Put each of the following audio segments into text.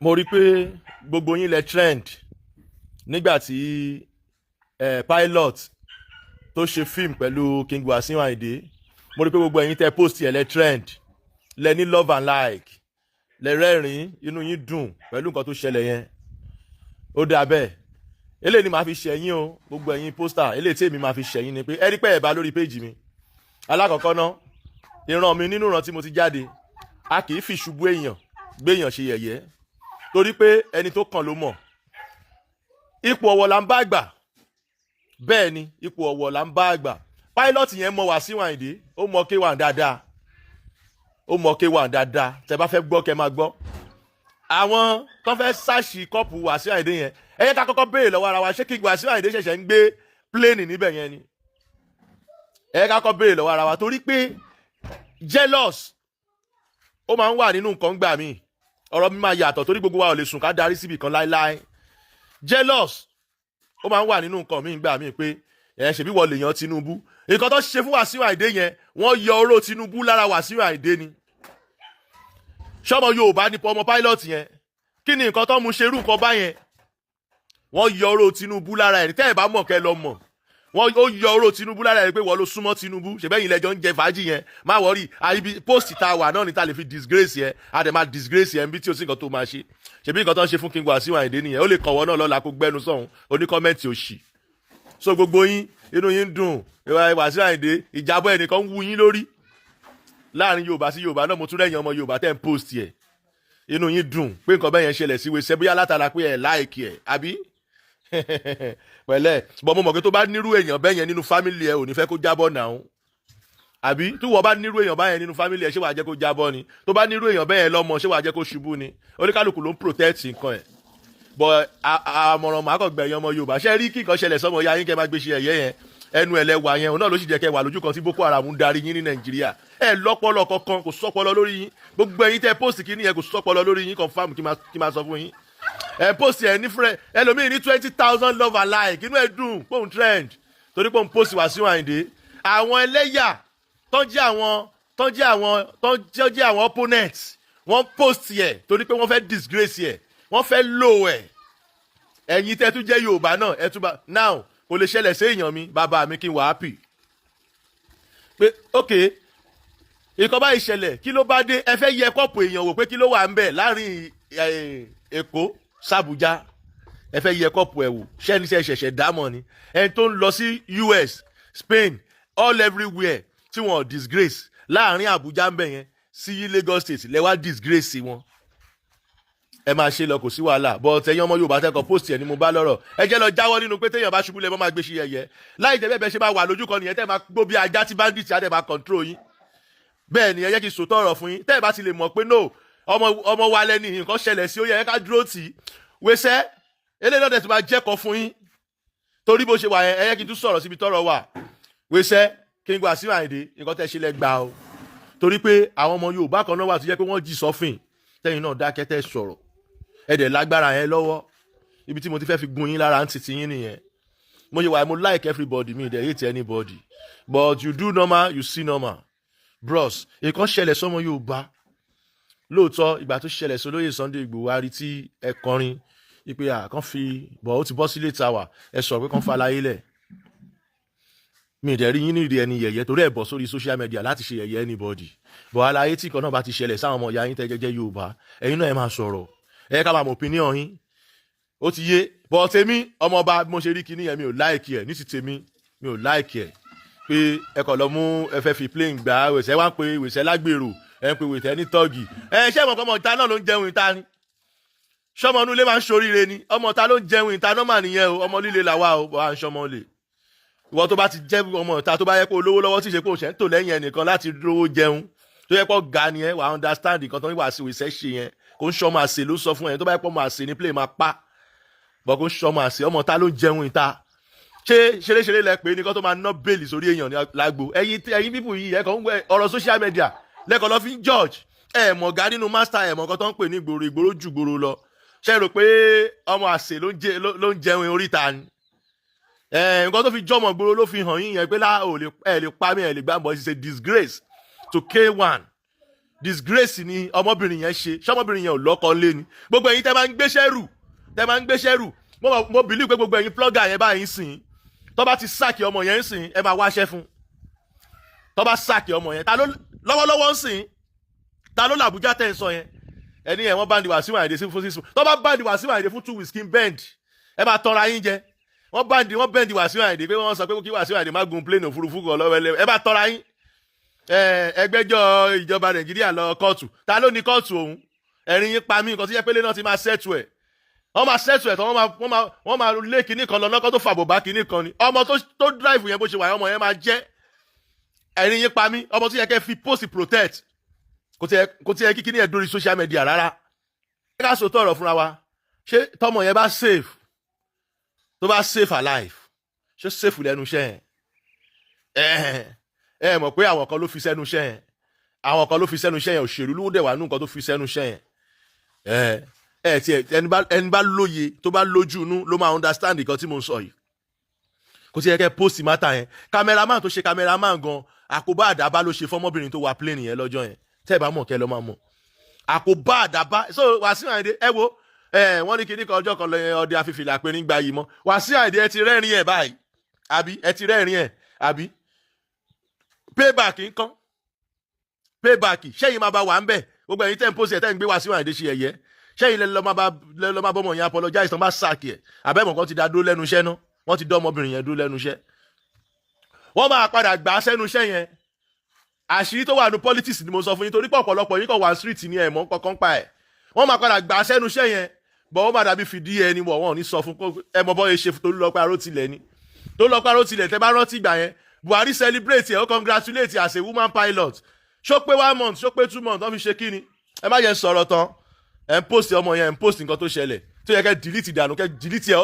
Mo rí i pé gbogbo yín lẹ trend nígbà tí pilot tó ṣe fíìmù pẹ̀lú King Wasiu Ayinde. Mo rí i pé gbogbo ẹ̀yin tẹ post ẹ̀ lẹ trend, lẹ ní love and like, lẹ rẹ́rìn-ín, inú yín dùn pẹ̀lú nǹkan tó ṣẹlẹ̀ yẹn. Ó dáa bẹ́ẹ̀. Eléyìí ni màá fi ṣẹ̀yìn o, gbogbo ẹ̀yin poster. Eléyìí tí èmi máa fi ṣẹ̀yìn ni pé ẹ rí pé ẹ̀ bá lórí péjì mi. Alákọ̀ọ́kọ́ ná, ìran mi, nínú ìran tí mo ti jáde, a kì í fi ṣubú èèyàn gbéèyàn ṣe yẹ̀yẹ́, torí pé ẹni tó kàn ló mọ̀. Ipò ọ̀wọ̀ là ń bá àgbà. Bẹ́ẹ̀ ni, ipò ọ̀wọ̀ là ń bá àgbà. Pilot yẹn mọ Wàsíù Àyìndé, ó mọ K1 dáadáa, ó mọ K1 dáadáa. Tẹ bá fẹ́ gbọ́, kẹ́ máa gbọ́. Àwọn tó fẹ́ ṣàṣì kọ́ọ̀pù Wàsíù Àyìndé yẹn, ẹ yẹ ká kọ́kọ́ béèrè lọ́wọ́ ara wa: ṣé kí Wàsíù Àyìndé ṣẹ̀ṣẹ̀ ń gbé plane níbẹ̀ yẹn ni? Ẹ yẹ ká kọ́kọ́ béèrè lọ́wọ́ ara wa, torí pé jealous ó máa ń wà nínú nǹkan gbà míì. Ọ̀rọ̀ mi máa yàtọ̀, torí gbogbo wa ò lè sùn ká darí síbì kan láéláé. Jealous ó máa ń wà nínú nǹkan míì gbà míì, pé ẹ ṣèbí wọ́n lè yan Tinubu. Nǹkan tó ṣe fún Wàsíù Àyìndé yẹn, wọ́n yọ oró Tinubu lára Wàsíù Àyìndé ni. Ṣọmọ Yorùbá ní ọmọ pilot yẹn? Kí ni nǹkan tó mú ṣerú nǹkan báyẹn? Wọ́n yọ oró Tinubu lára ẹ̀. Tẹ́ ẹ̀ bá mọ̀, kẹ́ lọ mọ̀. Wọ́n ó yọ oró Tinubu lára ẹ̀ pé wọ́n ló súnmọ́ Tinubu, ṣèbẹ́yìn lẹ́jọ́ ń jẹ fàájì yẹn. Má worry, ibi post tá a wà náà ni tá a lè fi disgrace yẹn. A dẹ̀ máa disgrace yẹn bí tí o sì nǹkan tó máa ṣe. Ṣèbí nǹkan tó ń ṣe fún King Wasiu Ayinde nìyẹn. Ó lè kàn wọ́n náà lọ́la, kó gbẹ́nu sọ̀hún oní comment òṣì. So gbogbo yín, inú yín dùn. Wasiu Ayinde, ìjábọ̀ ẹnìkan ń wú yín lórí láàrin Yorùbá sí Yorùbá náà. Mo tún rẹ̀yìn ọmọ Yorùbá tẹ́ ń post yẹ, inú yín dùn pé nǹkan bẹ́ẹ̀ yẹn ṣẹlẹ̀ sí wẹsẹ̀, bóyá látara pé ẹ̀ like ẹ̀ àbí pẹ̀lẹ́ bọ́. Mo mọ̀ pé tó bá nírú èèyàn bẹ́ẹ̀ yẹn nínú family ẹ̀, ò ní fẹ́ kó jábọ́ náà, àbí? Tí wọ́n bá nírú èèyàn báyẹn nínú family ẹ̀, ṣé wàá jẹ́ kó jábọ́ ni? Tó bá nírú èèyàn bẹ́ẹ̀ lọ́mọ, ṣé wàá jẹ́ kó ṣubú ni? Oníkálukú ló ń protect nǹkan ẹ̀. But àmọ̀ràn màá kàn gbẹ̀yìn ọmọ Yorùbá: ṣé rí kí nǹkan ṣẹlẹ̀ sọmọ ya yín, kẹ́ máa gbé ṣe ẹ̀yẹ́ yẹn, ẹnu ẹ̀ lẹ́wà yẹn, òun náà ló sì jẹ́ kẹ́ wà lójú kan tí Boko Haram ń darí yín ní Nàìjíríà. Ẹ lọ́pọlọ kankan, kò sọ́pọlọ lórí yín. Gbogbo ẹ̀yin tẹ́ post kí nìyẹn, kò sọ́pọlọ lórí yín. Confirm kí máa sọ fún yín. Ẹ post ẹ ní fúnrẹ, ẹlòmíì ní 20,000 love and like, inú ẹ dùn pòun trend torí pòun post Wàsíù Àyìndé. Àwọn ẹlẹ́yà tó jẹ́ àwọn tó jẹ́ àwọn tó jẹ́ àwọn opponents, wọ́n post yẹ torí pé wọ́n fẹ́ disgrace yẹ, wọ́n fẹ́ lò ẹ̀. Ẹ̀yin tẹ́ tún jẹ́ Yorùbá náà, ẹ tún bá now, kò lè ṣẹlẹ̀ sí èèyàn mi, bàbá mi, kí n wà happy pé ok, ìkọ́ báyìí ṣẹlẹ̀. Kí ló bá dé? Ẹ fẹ́ yẹ kọ́ọ̀pù èèyàn wò pé kí ló wà ń bẹ̀ láàrin Èkó sàbújá. Ẹ fẹ́ yẹ kọ́ọ̀pù ẹ̀ wò. Ṣẹ́ni ṣe ṣẹ̀ṣẹ̀ dámọ̀ ni? Ẹni tó ń lọ sí US, Spain, all everywhere tí wọ́n disgrace láàrin Àbújá ń bẹ̀ yẹn sí Lagos State, lẹ́wà disgrace wọn. Ẹ máa ṣe lọ, kò sí wàhálà. But ẹ̀yin ọmọ Yorùbá tẹ́kọ̀ post ẹ̀ ni mo bá lọ́rọ̀. Ẹ jẹ́ lọ jáwọ́ nínú pé téèyàn bá ṣubú lẹ̀ mọ́ máa gbé ṣe yẹ̀yẹ́. Láì jẹ́ bẹ́ẹ̀, bẹ́ẹ̀ ṣe máa wà lójú kan nìyẹn, tẹ́ máa gbó bí ajá tí bandit á dẹ̀ máa control yín. Bẹ́ẹ̀ ni. Ẹ jẹ́ kí n sòótọ́ ọ̀rọ̀ fún yín. Tẹ́ ẹ bá ti lè mọ̀ pé no, ọmọ ọmọ wa lẹ́ni nǹkan ṣẹlẹ̀ sí, ó yẹ ká dúró tì í. Wẹsẹ́ eléyìí náà dẹ̀ tún máa jẹ́kọ̀ọ́ fún yín, torí bó ṣe wà yẹn, ẹ yẹ kí n tún sọ̀rọ̀ síbi tọ́rọ̀ wà. Wẹsẹ́ King Wasiu Ayinde, nǹkan tẹ́ ṣe lẹ gbà o, torí pé àwọn ọmọ Yorùbá kan náà wà tó jẹ́ pé wọ́n jì sọ́fìn, tẹ́yìn náà dákẹ́ tẹ́ sọ̀rọ̀. Ẹ dẹ̀ lágbára yẹn lọ́wọ́. Ibi tí mo ti fẹ́ fi gun yín lára ń titi yín nìyẹn. Mo ṣe wà, mo like everybody, mi dẹ̀ hate anybody, but you do normal, you see normal. Bros, nǹkan ṣẹlẹ̀ sọ́mọ Yorùbá lóòótọ́. Ìgbà tó ṣẹlẹ̀ sí olóyè Sunday Igboho, a rí tí ẹ kọrin ipe à kàn fi bọ̀, ó ti bọ́ sílé tàwa. Ẹ sọ̀rọ̀ pé kàn fa aláyé lẹ̀. Mi ì dẹ̀ rí yín ní ìdí ẹni yẹ̀yẹ́, torí ẹ̀ bọ̀ sórí social media láti ṣe yẹ̀yẹ́ anybody. But aláyé tí kan náà bá ti ṣẹlẹ̀ sáwọn ọmọ ìyá yín tẹ́ jẹ́jẹ́ Yorùbá, ẹ̀yin náà ẹ máa sọ̀rọ̀. Ẹ ká máa mọ̀ opinion yín. Ó ti yé. But tèmi, ọmọọba, bí mo ṣe rí kinní yẹn, mi ò like ẹ̀. Ní ti tèmi, mi ò like ẹ̀ pé ẹ kàn lọ mú, ẹ fẹ́ fi plane gbà wẹ̀sẹ̀, wá ń pe wẹ̀sẹ̀ lágbèrò, ẹ ń pe wẹ̀sẹ̀ ní tọ́ọ̀gì. Ẹ ṣé ìmọ̀ kan, ọmọ ìta náà ló ń jẹun ìta ni. Ṣọmọ inú ilé máa ń ṣoríire ni? Ọmọ ìta ló ń jẹun ìta nọ́mà nìyẹn o. Ọmọ líle làwa o, bọ́ à ń ṣọmọ lè. Ìwọ tó bá ti jẹ́ ọmọ ìta, tó bá yẹ kó olówó lọ́wọ́, tí ì ṣe pé òṣè ń tò lẹ́yìn ẹnìkan láti rówó jẹun, tó yẹ kó ga ni ẹ wà á understand nǹkan tó ń wà sí ìṣẹ́ ṣe yẹn. Kò ń ṣọmọ àṣẹ ló sọ fún ẹ. Tó bá yẹ kó ọmọ àṣẹ ní play máa pa bọ́, kò ń ṣọmọ àṣẹ. Ọmọ ta ló ń jẹun ìta. Ṣé ṣeréṣeré lẹ pé ní kó tó máa ná bẹ́ẹ̀lì sórí èèyàn ní lágbo? Ẹ̀yin people yìí, ẹ kàn ń wẹ ọ̀rọ̀ social media lẹ́kọ̀ọ́ lọ́ fi ń judge. Ẹ mọ̀ ga nínú master, ẹ mọ̀ nǹkan tó ń pè ní ìgboro. Ìgboro jù gboro lọ. Ṣe rò pé ọmọ àṣẹ ló ń jẹun oríta ni? Nǹkan tó fi jọmọ gbòòrò ló fi hàn yín yẹn pé lá ò lè, ẹ lè pa mí, ẹ lè gbà bọ́. It's a disgrace to K1. Disgrace ni ọmọbìnrin yẹn ṣe. Ṣọmọbìnrin yẹn ò lọ́kọ lé ni? Gbogbo ẹ̀yin tẹ́ máa ń gbéṣẹ́ rù, tẹ́ máa ń gbéṣẹ́ rù, mo believe pé gbogbo ẹ̀yin blogger yẹn báyìí sìn, tó bá ti sack ọmọ yẹn ń sìn, ẹ máa wáṣẹ́ fún. Tó bá sack ọmọ yẹn, ta ló lọ́wọ́lọ́wọ́ ń sìn? Ta ló làbújá tẹ̀ ń sọ yẹn? Ẹni ẹ̀ wọ́n ban Wàsíù Àyìndé sí fún 6 months. Tó bá ban Wàsíù Àyìndé fún 2 weeks, kí n bend, ẹ máa tọra yín jẹ. Wọ́n ban Wàsíù Àyìndé pé wọ́n sọ pé kí Wàsíù Àyìndé má gun plane òfurufú kan lọ́wọ́ ẹ bá tọra yín. Ẹgbẹ́jọ́ ìjọba Nàìjíríà lọ kóòtù. Ta ló ní kóòtù òun? Ẹ̀rín yín pa mí. Nǹkan tó yẹ pé lé náà ti máa settle ẹ̀, wọ́n máa settle ẹ̀ tán. Wọ́n máa lé kinní kan lọ lọ́kọ́ tó fàbọ̀ bá kinní kan ni. Ọmọ tó drive yẹn, bó ṣe wà, ọmọ yẹn máa jẹ́. Ẹ̀rín yín pa mí. Ọmọ tó yẹ kẹ́ fi post protect, kò tiẹ̀ kí kinní ẹ̀ dórí social media rárá. Ẹ ká sòótọ́ ọ̀rọ̀ fúnra wa. Ṣé tọmọ yẹn bá safe, tó bá safe alive, ṣé safe lẹ́nu iṣẹ́ yẹn? Ẹ mọ̀ pé àwọn kan ló fi sẹ́nu iṣẹ́ yẹn, àwọn kan ló fi sẹ́nu iṣẹ́ yẹn. Òṣèlú ló dẹ̀ wà nù nǹkan tó fi sẹ́nu iṣẹ́ yẹn. Ẹ tiẹ̀ ẹni bá lóye, tó bá lójú inú, ló máa understand nǹkan tí mo ń sọ yìí. Kò tí yẹ kẹ́ post matter yẹn. Cameraman tó ṣe cameraman gan, àkóbá àdábá ló ṣe fọmọbìnrin tó wà plane yẹn lọ́jọ́ yẹn. Tẹ́ ẹ bá mọ̀, kẹ́ lọ́ máa mọ̀ àkóbá àdábá. So Wàsíù Àyìndé, ẹ wo ẹ, wọ́n ní kíní kan ọjọ́ kan lọ́yẹ ọdẹ afífìlà pé nígbà yìí mọ́. Wàsíù Àyìndé, ẹ ti rẹ́rìn ẹ̀ báyìí àbí? Ẹ ti rẹ́rìn ẹ̀ àbí? Payback nǹkan, payback. Ṣẹ́yìn máa bá wà ń bẹ̀? Gbogbo ẹ̀yin tẹ́ ń post ẹ̀, tẹ́ ń gbé Wàsíù Àyìndé ṣe ẹ̀yẹ, ṣẹ́yìn lẹ́ lọ́ máa bọ́mọ yẹn apologize tán bá sack ẹ̀? Àbẹ́mọ̀ kan ti dá dúró lẹ́nu iṣẹ́ náà. Wọ́n ti dá ọmọbìnrin yẹn dúró lẹ́nu iṣẹ́. Wọ́n máa padà gbà á sẹ́nu iṣẹ́ yẹn. Àṣírí tó wà ní politics ni mo sọ fún yín, torí pé ọ̀pọ̀lọpọ̀ yín kàn wá street ní ẹ̀mọ́ kankan pa ẹ̀. Wọ́n máa padà gbà á sẹ́nu iṣẹ́ yẹn bọ̀, wọ́n máa dàbí fìdí ẹni wọ̀. Wọ́n ò ní sọ fún ẹ mọ bọ́ ṣe tó lọ́pẹ́ Arótilẹ̀ ni, tó lọ́pẹ́ Arótilẹ̀. Tẹ́ bá rántí ìgbà yẹn, Buhari celebrate ẹ̀, ó congratulate as a woman pilot. Ṣó pé one month, ṣó pé 2 months, wọ́n fi ṣe kíni? Ẹ má yẹn sọ̀rọ̀ tán. Ẹ̀ ń post ọmọ yẹn, ẹ̀ ń post nǹkan tó ṣẹlẹ̀ tó yẹ kẹ́ delete dànù, kẹ́ delete ẹ̀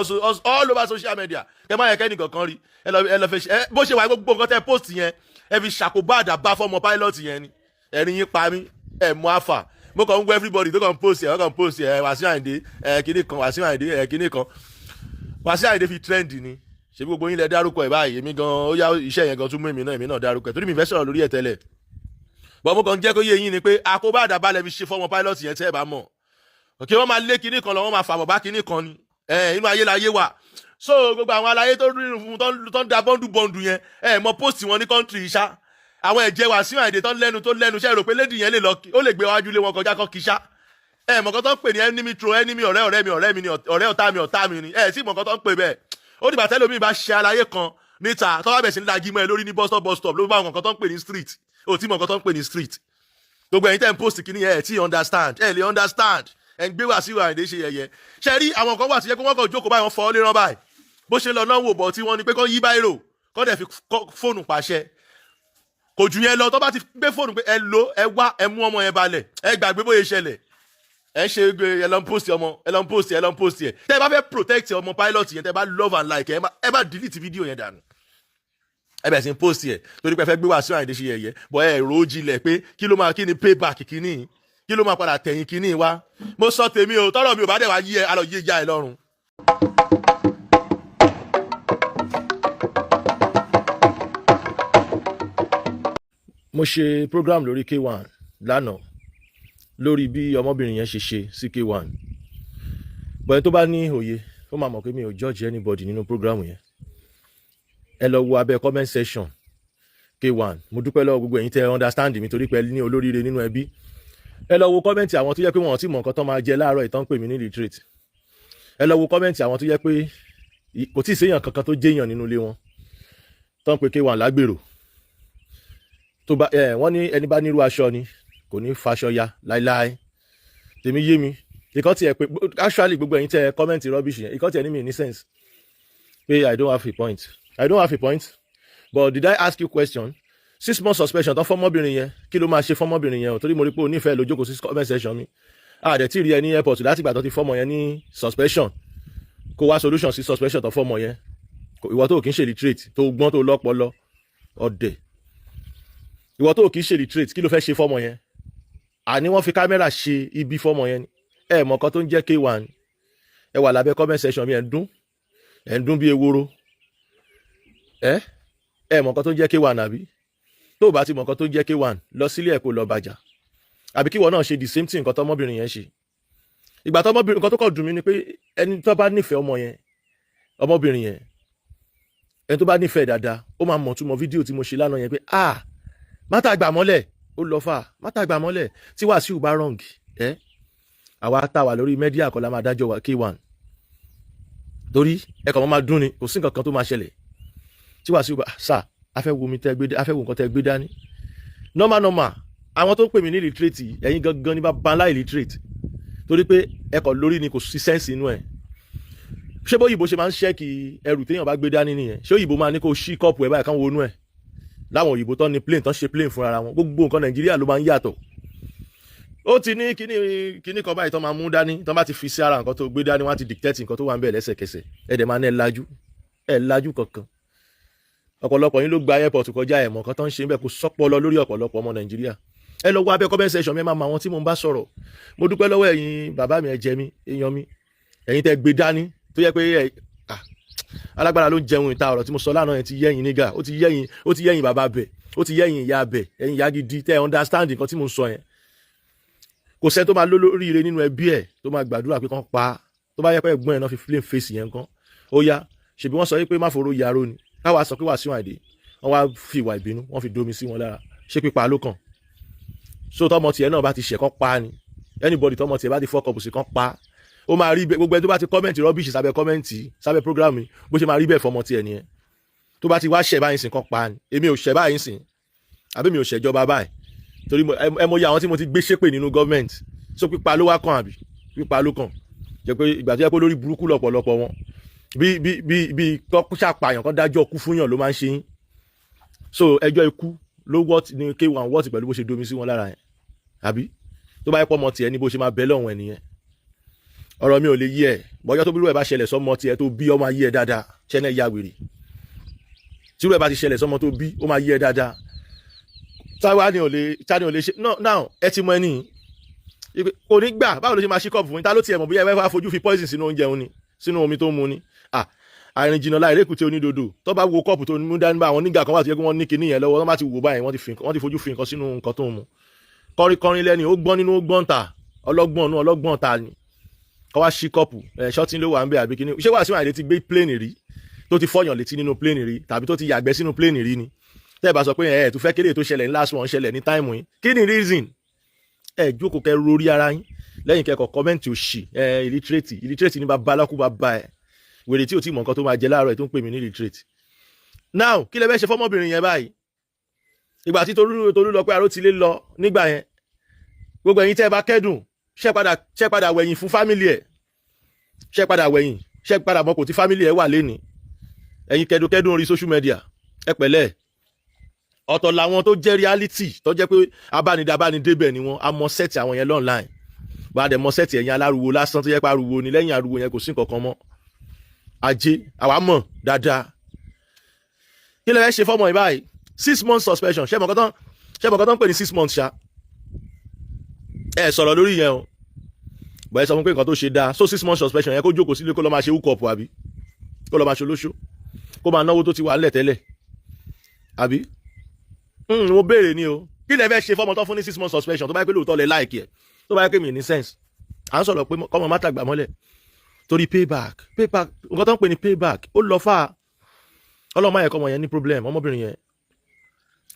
all over social media, kẹ́ má yẹ kẹ́ nìkan kan rí. Ẹ lọ fẹ́ ṣe ẹ bó ṣe wà. Gbogbo nǹkan tẹ́ post yẹn, ẹ fi ṣàkóbá àdàbà fọmọ pilot yẹn ni. Ẹ̀rín yín pa mí. Ẹ̀ mú àfà. Mo kàn ń gbọ́ everybody tó kàn ń post ẹ̀, wọ́n kàn ń post ẹ̀. Wàsíù Àyìndé ẹ̀ kíní kan, Wàsíù Àyìndé ẹ̀ kíní kan. Wàsíù Àyìndé fi trend ni. Ṣebí gbogbo yín lẹ dárúkọ ẹ̀ báyìí? Èmi gan, ó yá, iṣẹ́ yẹn gan tún mú èmi náà, èmi náà dárúkọ ẹ̀ torí mi fẹ́ sọ̀rọ̀ lórí ẹ̀ tẹ́lẹ̀ bọ́n. Mo kàn ń jẹ́ kó yé yín ni pé àkóbá àdàbà lẹ fi ṣe fọmọ pilot yẹn. Tẹ́ ẹ bá mọ̀ òkè, wọ́n máa lé kinní kan lọ, wọ́n máa fàbọ̀ bá kinní kan ni. Inú ayé la yé wà. So gbogbo àwọn aláyé tó rírun fún tó ń da bọ́ndù bọ́ndù yẹn, ẹ mọ post wọn ní country ṣá. Àwọn ẹ̀jẹ̀ Wàsíù Àyìndé tó lẹ́nu, tó lẹ́nu, ṣe rò pé lady yẹn lè lọ, ó lè gbé wájú lé wọn kọjá kọ́ kíṣá? Ẹ mọ̀ kan tó ń pè ní enemy throw enemy. Ọ̀rẹ́ ọ̀rẹ́ mi, ọ̀rẹ́ mi ni, ọ̀rẹ́ ọ̀tá mi, ọ̀tá mi ni. Ẹ sì mọ̀ kan tó ń pè bẹ́ẹ̀. Ó dìgbà tẹ́lómi bá ṣe aláyé kan níta, tó bá bẹ̀ sí ní lagi mọ́ ẹ lórí ní bus stop, bus stop ló bá àwọn kan tó ń pè ní street. Ó tí mọ̀ kan tó ń pè ní street. Gbogbo ẹ̀yin tẹ́ ń post kìíní yẹn, ẹ̀ tí understand, ẹ̀ lè understand. Ẹ̀ ń gbé Wàsíù Àyìndé ṣe yẹ̀yẹ́. Ṣe rí àwọn kan wà tó yẹ kó wọ́n kàn jókòó báyìí, wọ́n fọ́ lé rán báyìí, bó ṣe lọ náà wò bọ̀ tí wọ́n ní pé kọ́ yí báyìí rò kọ́ dẹ̀ fi fóònù pàṣẹ. Kò jù yẹn lọ. Tó bá ti gbé fóònù pé ẹ lo, ẹ wá, ẹ mú ọmọ yẹn balẹ̀, ẹ gbàgbé bóyá ṣẹlẹ̀. Ẹ ṣe ẹ lọ ń post ọmọ, ẹ lọ ń post, ẹ lọ ń post ẹ. Tẹ ẹ bá fẹ́ protect ọmọ pilot yẹn, tẹ bá love and like, ẹ bá delete video yẹn dànù. Ẹ bẹ̀rẹ̀ sí post ẹ torí pé ẹ fẹ́ gbé Wàsíù Àyìndé ṣe yẹ̀yẹ́ bọ̀, ẹ rò ó jinlẹ̀ pé kí ló máa, kí ni payback kíní, kí ló máa padà tẹ̀yìn kíní wá? Mo sọ tèmi o. Tọ́rọ̀ mi ò bá dẹ̀ wá yí ẹ alọ́ yé ya ẹ lọ́rùn. Mo ṣe program lórí K1 lánàá, lórí bí ọmọbìnrin yẹn ṣe ṣe sí K1. Bọ̀yẹn tó bá ní òye, ó máa mọ̀ pé mi ò judge anybody nínú program yẹn. Ẹ lọ wo abẹ́ comment section K1. Mo dúpẹ́ lọ́wọ́ gbogbo ẹ̀yin tẹ́ understand mi, torí pé ẹ ní olóríire nínú ẹbí. Ẹ lọ wo comment àwọn tó yẹ pé wọn ò tí mọ̀ nǹkan tó máa jẹ láàárọ̀ ìtàn pè mí ní illiterate. Ẹ lọ wo comment àwọn tó yẹ pé kò tí ì séèyàn kankan tó jéèyàn nínú ilé wọn tó ń pe K1 lágbèrò. Tó bá ẹ wọ́n ní ẹni bá nírú aṣọ ni kò ní faṣọ ya láíláí. Tèmi yé mi. Ìkọ́ tiẹ̀ pé actually gbogbo ẹ̀yin tẹ́ comment rubbish yẹn, ìkọ́ tiẹ̀ ní mi ní sense pé I don't have a point. I don't have a point, but did I ask you question? 6 months suspension tó fọmọbìnrin yẹn, kí ló máa ṣe fọmọbìnrin yẹn o? Torí mo rí pé onífẹ̀ẹ́ ló jókòó sí comment section mi. Àdẹ̀ tí rí ẹ ní airport láti ìgbà tó ti fọmọ yẹn ní suspension, kó wá solution sí suspension tó fọmọ yẹn. Ìwọ tó kì í ṣe illiterate, tó gbọ́n, tó lọ́pọlọ, ọ̀dẹ̀, ìwọ tó kì í ṣe illiterate, kí ló fẹ́ ṣe fọmọ yẹn? Àní wọ́n fi kámẹ́rà ṣe ibi fọmọ yẹn ni. Ẹ mọ̀ kan tó ń jẹ́ K1. Ẹ wà lábẹ́ comment section mi, ẹ̀ ń dún, ẹ̀ ń dún bí ewúro. Ẹ mọ̀ kan tó ń jẹ́ K1 àbí? Tó o bá ti mọ̀ kan tó ń jẹ́ K1, lọ sílé ẹ̀ kó lọ bàjá. Àbí kí ìwọ náà ṣe the same thing nǹkan tọmọbìnrin yẹn ṣe. Ìgbà tọmọbìnrin, nǹkan tó kàn dùn mí ni pé ẹni tó bá nífẹ̀ẹ́ ọmọ yẹn, ọmọbìnrin yẹn, ẹni tó bá nífẹ̀ẹ́ dáadáa, ó máa mọ̀ túmọ̀ fídíò tí mo ṣe lánàá yẹn pé, ah, má tàgbà mọ́lẹ̀, ó lọ fà, má tàgbà mọ́lẹ̀. Tí Wàsíù bá wrong ẹ́, àwa tá wà lórí media kọ́ la máa dájọ́ wa K1, torí ẹ kàn máa dún ni, kò sí nǹkan kan tó máa ṣẹlẹ̀. Tí Wàsíù bá sà, a fẹ́ wo mi tẹ́ gbé, a fẹ́ wo nǹkan tẹ́ gbé dání. Normal normal, àwọn tó ń pè mí ní illiterate, ẹ̀yin gangan ní bá ńlá illiterate, torí pé ẹ kàn lórí ni, kò sí sense inú ẹ̀. Ṣé bóyìnbó ṣe máa ń check ẹrù téèyàn bá gbé dání nìyẹn? Ṣé òyìnbó máa ní kó ṣí cup ẹ̀ báyìí kán wọnú ẹ̀? Láwọn òyìnbó tán ní plane, tán ṣe plane fúnra wọn, gbogbo nǹkan Nàìjíríà ló máa ń yàtọ̀. Ó ti ní kíní kíní kan báyìí tán máa mú dání, tán bá ti fi sí ara nǹkan tó gbé dání, wọ́n á ti dictate nǹkan tó wà ń bẹ̀ lẹ́sẹ̀kẹsẹ̀. Ẹ̀ dẹ̀ máa ní ẹ lajú, ẹ lajú kankan. Ọ̀pọ̀lọpọ̀ yín ló gba airport kọjá, ẹ̀mọ̀ kan tó ń ṣe ń bẹ̀, kó sọ́pọ̀ lọ lórí ọ̀pọ̀lọpọ̀ ọmọ Nàìjíríà. Ẹ lọ wọ abẹ́ comment section mi, ẹ máa mọ àwọn tí mo ń bá sọ̀rọ̀. Mo dúpẹ́ lọ́wọ́ ẹ̀yin bàbá mi, ẹ jẹ́ mi, èèyàn mi, ẹ̀yin tẹ́ gbé dání, tó yẹ pé ẹ alágbára ló ń jẹun ìta. Ọ̀rọ̀ tí mo sọ lánàá yẹn ti yẹ́yìn nígà, ó ti yẹ́yìn, ó ti yẹ́yìn bàbá bẹ̀, ó ti yẹ́yìn ìyá bẹ̀, ẹ̀yin ìyá gidi tẹ́ ẹ understand nǹkan tí mo ń sọ yẹn. Kò sẹ́ni tó máa lólóríire nínú ẹbí ẹ̀ tó máa gbàdúrà pé kán pa á. Tó bá yẹ pé ẹ̀gbọ́n ẹ̀ náà fi flame face yẹn kán, ó yá, ṣèbí wọ́n sọ pé má foró yaró ni. Káwa sọ pé Wàsíù Àyìndé, wọ́n wá fi ìwà ìbínú, wọ́n fi domi sí wọn lára. Ṣé pípa ló kàn? So tọmọ tiẹ̀ náà bá ti ṣẹ̀, kán pa á ni? Anybody tọmọ tiẹ̀ bá ti fuck up sí, kán pa á? Ó máa rí bẹ́ẹ̀. Gbogbo ẹni tó bá ti comment rubbish sábẹ́ comment, sábẹ́ program mi, bó ṣe máa rí bẹ́ẹ̀ fọmọ tiẹ̀ nìyẹn. Tó bá ti wá ṣẹ̀ báyìí sìn, kán pa á ni? Èmi ò ṣẹ̀ báyìí sìn, àbí mi ò ṣẹ̀jọba báyìí? Torí ẹ mọ iye àwọn tí mo ti gbé ṣépè nínú gọ́ọ̀mẹ̀ntì. So pípa ló wá kàn, àbí pípa ló kàn? Jẹ́ pé ìgbà tó yẹ pé lórí burúkú lọ́pọ̀lọpọ̀ wọn, bí bí bí bí kọ́ ṣàpàyàn, kọ́ dájọ́ kú fún yàn ló máa ń ṣe yín. So ẹjọ́ ikú ló wọ́ ní K1 wọ́ọ̀tì pẹ̀lú bó ṣe domi sí wọn lára yẹn, àbí tó bá yẹ pọ́ ọmọ tiẹ̀ ní, bó ṣe máa bẹ́ lọ́hùn ẹ̀ nìyẹn. Ọ̀rọ̀ mi ò lè yí ẹ̀ bọ́jọ́ tó bí irú ẹ̀ bá ṣẹlẹ̀ sọ́mọ tiẹ̀ tó bí, ọmọ ayé ẹ̀ dáadáa. Ṣẹ́nẹ̀ ya wèrè, tí irú ẹ̀ bá ti ṣẹlẹ̀ sọ́mọ tó bí, ó máa yí ẹ̀ dáadáa. Táwa ni ò lè, táwa ni ò lè ṣe? No, now ẹ ti mọ ẹni yìí kò ní gbà. Báwo ló ṣe máa ṣí cup fún yín? Ta ló tiẹ̀ mọ̀ bóyá ẹ fẹ́ fojú fi poison sínú oúnjẹ òun ni, sínú omi tó ń mu ni? Ah, àìrìn jìnnà láì rékùté onídodo. Tó bá wo cup tó mú dání bá, àwọn nígbà kan wà tó yẹ kí wọ́n ní kinní yẹn lọ́wọ́, wọ́n bá ti wò báyìí, wọ́n ti fojú fi nǹkan sínú nǹkan tó ń mu. Kọrin kọrin lẹ́ni, ó gbọ́n nínú, ó gbọ́n ta, ọlọ́gbọ́n nú, ọlọ́gbọ́n ta ni. Kọ́ wá ṣí cup ẹ̀, ṣọ́tí ló wà ń bẹ̀, àbí kíní? Ṣé Wàsíù Àyìndé ti gbé plane rí, tó ti fọyàn létí nínú plane rí, tàbí tó ti yàgbẹ́ sínú plane rí ni? Tẹ́ ẹ bá sọ pé ẹ tó fẹ́ kéré tó ṣẹlẹ̀ ní last one ṣẹlẹ̀ ní time yìí, kí ni reason? Ẹ jókòó, kẹ́ rórí ara yín lẹ́yìn kẹ́kọ̀ọ́ comment òṣì. Ẹ illiterate, illiterate ní bàbá alákú, bàbá ẹ wèrè tí ò tí mọ̀ nǹkan tó máa jẹ láàárọ̀ ẹ̀ tó ń pè mí ní illiterate. Now, kí lẹ fẹ́ ṣe fọ́mọbìnrin yẹn báyìí? Ìgbà tí Tolú lọ pé aró ti lé lọ nígbà yẹn, gbogbo ẹ̀yin tẹ́ ẹ bá kẹ́dùn, ṣẹ́ padà wẹ̀yìn fún family ẹ̀? Ṣẹ́ padà wẹ̀yìn? Ṣẹ́ padà mọ̀ kò tí family ẹ̀ wà lénìí? Ẹ̀yin kẹ́dùnkẹ́dùn orí social media, ẹ pẹ̀lẹ́. Ọ̀tọ̀ làwọn tó jẹ́ reality, tó jẹ́ pé abánidabánidébẹ̀ ni wọ́n. A mọ set àwọn yẹn online, bá a dẹ̀ mọ set ẹ̀yin aláruwo lásán, tó jẹ́ pé aruwo ni, lẹ́yìn aruwo yẹn kò sí nǹkan kan mọ́. Ajé àwa mọ̀ dáadáa. Kí lè fẹ́ ṣe fọ́mọ yìí báyìí? 6 months suspension. Ṣé mọ̀ kọ́ tán ń pè ní 6 months ṣá? Ẹ sọ̀rọ̀ lórí yẹn o, bọ̀ ẹ sọ fún pé nǹkan tó ṣe dáa. So 6 months suspension yẹn, kó jókòó sílé, kó lọ máa ṣe hook up, àbí kó lọ máa ṣe olóṣó, kó máa náwó tó ti wà ńlẹ̀ tẹ́lẹ̀, àbí? Mo béèrè ni o. Kí lẹ fẹ́ ṣe fọ́mọ tó fún ní 6 months suspension, tó bá yẹ pé lóòótọ́ lẹ like ẹ̀, tó bá yẹ pé mi ní sense? À ń sọ̀rọ̀ pé kọ́mọ má tàgbà mọ́lẹ̀ torí payback. Payback, nǹkan tó ń pè ní payback, ó lọ fà. Ọlọ́mọ yẹn, kọ́mọ yẹn ní problem. Ọmọbìnrin yẹn,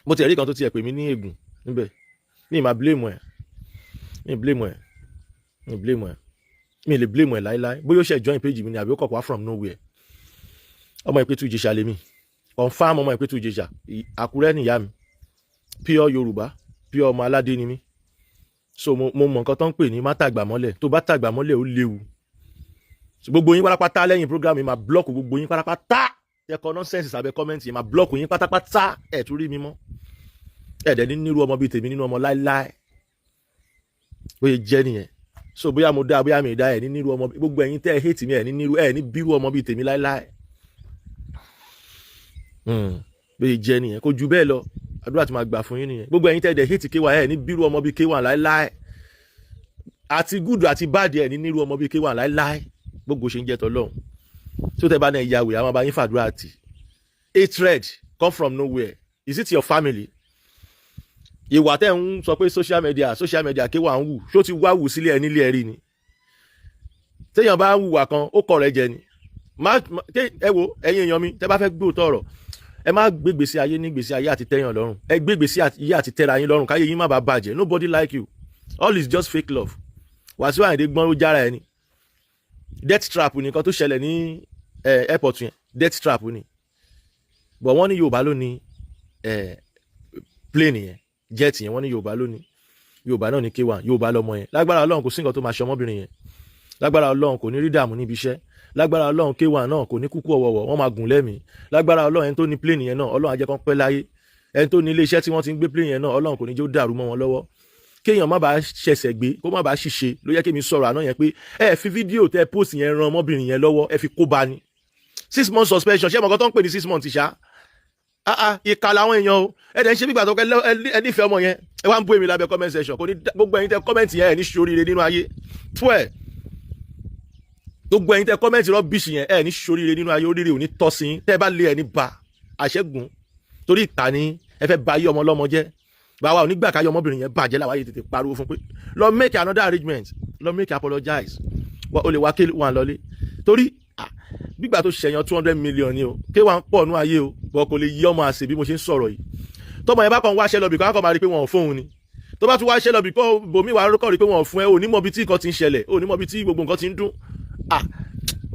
mo ti ẹ̀rí kan tó ti ẹ̀ pè mí ní ègùn níbẹ̀. Mi ì máa blame ẹ̀, mi ì blame ẹ̀, mi ì blame ẹ̀, mi ì lè blame ẹ̀ láíláí. Bóyá ó ṣe join page mi ni, àbí ó kọ̀ wá from nowhere. Ọmọ Ìpẹ́tù Ìjẹ̀ṣà lèmi, confam ọmọ Ìpẹ́tù Ìjẹ̀ṣà. Àkúrẹ́ nìyá mi, pure Yorùbá, pure ọmọ aládé ni mí. So mo mọ nǹkan tó ń pè ní má tàgbà mọ́lẹ̀. Tó bá tàgbà mọ́lẹ̀, ó léwu. So gbogbo yín pátápátá, lẹ́yìn program yìí, máa block gbogbo yín pátápátá. Ẹ kọ nonsense sábẹ́ comment yìí, máa block yín pátápátá. Ẹ̀ tún rí mi mọ́, ẹ̀ dẹ̀ ní nírú ọmọ bíi tèmi nínú ọmọ láíláí. Bóyá jẹ́ nìyẹn. So bóyá mo dá, bóyá mi dá, ẹ̀ ní nírú ọmọ. Gbogbo ẹ̀yin tẹ́ ẹ hate mi, ẹ̀ ní nírú, ẹ̀ ní bírú ọmọ bíi tèmi láíláí. Bóyá jẹ́ nìyẹn, kò ju bẹ́ẹ̀ lọ. Àdúrà tí máa gbà fún yín nìyẹn. Gbogbo ẹ̀yin tẹ́ ẹ dẹ̀ hate K1, ẹ̀ ní bírú ọmọ bíi K1 láíláí. Àti good àti bad, ẹ̀ ní nírú ọmọ bíi K1 láíláí. Gbogbo ṣe ń jẹ́ tọ́lọ́hún tí ó tẹ́ bá náà ya wèrè, àwọn abáyín fàdúrà tì. Hatred come from nowhere. Is it your family? Ìwà tẹ́ ń sọ pé social media, social media, K1 ń wù, ṣó ti wá wù sílé ẹ nílé ẹ rí ni? Téèyàn bá hùwà kan, ó kọ̀ rẹ̀ jẹ ni. Má ẹ wo, ẹ̀yin èèyàn mi, tẹ́ bá fẹ́ gbóòótọ́ ọ̀rọ̀, ẹ má gbé gbèsè ayé ní gbèsè ayé àti tẹ́yàn lọ́rùn. Ẹ gbé gbèsè ayé àti tẹ́ra yín lọ́rùn, káyé yín má bàa bàjẹ́. Nobody like you, all is just fake love. Wàsíù Àyìndé gbọ́n, ó jára ẹ ni. Death trap nìkan tó ṣẹlẹ̀ ní airport yẹn, death trap ni. But wọ́n ní Yorùbá ló ní plane yẹn, jet yẹn. Wọ́n ní Yorùbá ló ní, Yorùbá náà ní K1, Yorùbá lọ́mọ yẹn. Lágbára Ọlọ́run, kò sí nǹkan tó máa ṣe ọmọbìnrin yẹn. Lágbára Ọlọ́run, kò ní rí dààmú níbi iṣẹ́. Lágbára Ọlọ́run, K1 náà kò ní kúkú ọ̀wọ̀wọ̀, wọ́n máa gùn lẹ́mìí. Lágbára Ọlọ́run, ẹni tó ní plane yẹn náà, Ọlọ́run á jẹ́ kán pẹ́ láyé. Ẹni tó ní ilé iṣẹ́ tí wọ́n ti ń gbé plane yẹn náà, Ọlọ́run kò ní jẹ́ ó dàrú mọ́ wọn lọ́wọ́. Kéèyàn má bàa ṣẹ̀ṣẹ̀ gbé, kó má bàa ṣìṣe, ló yẹ kí mi sọ̀rọ̀ àná yẹn pé ẹ fi fídíò tẹ post yẹn ran ọmọbìnrin yẹn lọ́wọ́, ẹ fi kó bá ní 6 months suspension. Ṣé ọmọ kan tó ń pè ní 6 months ṣá? Ah ah, ìkà làwọn èèyàn o. Ẹ dẹ̀ ń ṣe bí ìgbà tó kẹ́ ẹ nífẹ̀ẹ́ ọmọ yẹn. Ẹ wá ń bú èmi lábẹ́ comment section. Kò ní gbogbo ẹ̀yin tẹ comment yẹn, ẹ ní ṣoríire nínú ayé. Tú ẹ̀, gbogbo ẹ̀yin tẹ comment rubbish yẹn, ẹ ní ṣoríire nínú ayé. Oríire ò ní tọ́ sí yín. Tẹ́ ẹ bá lé ẹ ní ba àṣẹ́gun, torí ìkà ni ẹ fẹ́ ba ayé ọmọ ọlọ́mọ jẹ́. Báwa ò ní gbà káyọ ọmọbìnrin yẹn bàjẹ́. Làwọn ayé tètè pariwo fún pé lọ make another arrangement, lọ make apologize. O lè wá K1 lọlé, torí gbígbà tó ṣẹ̀yàn 200 million ni o. K1 pọ̀ nú ayé o, bọ́ kò lè yí ọmọ àṣẹ bí mo ṣe ń sọ̀rọ̀ yìí. Tọmọ yẹn bá kàn wáṣẹ́ lọ bìkan, kàn máa rí pé wọn ò fóun ni. Tó bá tún wáṣẹ́ lọ bìkan bòmí, wàá kọ́ rí pé wọn ò fún ẹ. Ò ní mọ̀ bí tí nǹkan ti ń ṣẹlẹ̀, ò ní mọ̀ bí tí gbogbo nǹkan ti ń dún. Ah,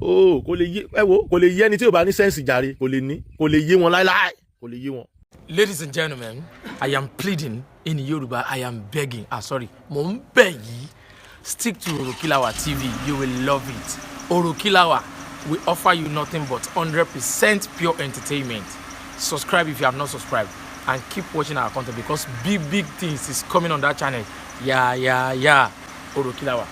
o kò lè yé ẹ. Wo, kò lè yé ẹni tí ò bá ní sense jàre. Kò lè ní, kò lè yé wọn láéláé, kò lè yé wọn. Ladies and gentlemen, I am pleading in Yoruba. I am begging. Ah, sorry. Mo ń bẹ̀ yín. Stick to Orokilawa TV. You will love it. Orokilawa will offer you nothing but 100% pure entertainment. Subscribe if you have not subscribed and keep watching our content because big, big things is coming on that channel. Yeah. Orokilawa.